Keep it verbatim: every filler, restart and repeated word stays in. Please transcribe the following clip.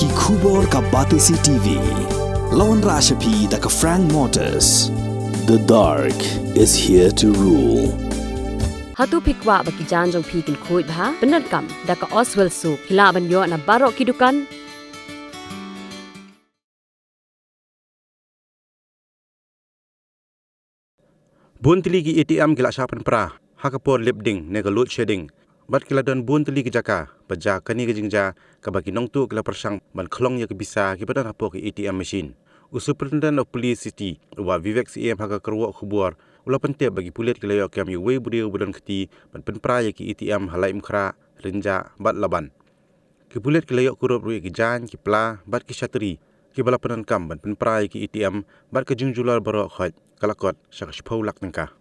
Ki khubor ka Batesi T V. La wanrah sha phi da ka Frank Motors. The dark is here to rule. Hato phi kwah ba ki jaiñ jong phi kin khuid bha? Pyndonkam da ka Oswell Soap. Phi lah ban ïoh na baroh ki dukan. Bun tylli ki A T M ki la shah pynpra ha ka por lip ding ne ka load shedding, bad ki la don bun tylli ki jaka ba jia kane ka jingjia, kaba ki nongtuh ki la pyrshang ban khlong ïa ki pisa kiba don hapoh ki A T M machine. U Superintendent of Police City, u Bah Vivek Syiem, ha ka kyrwoh khubor u la pyntip ba ki pulit ki la ïoh kem ïa uwei u briew ba don kti ban pynpra ïa ki A T M ha Laitumkhrah, Rynjah bad Laban. Ki pulit ki la ïoh kurup ruh ïa ki jaiñ, ki pla bad ki shatri kiba la pyndonkam ban pynpra ïa ki A T M bad ka jingjulor baroh khoit ka la kot sha ka shiphew lak tyngka.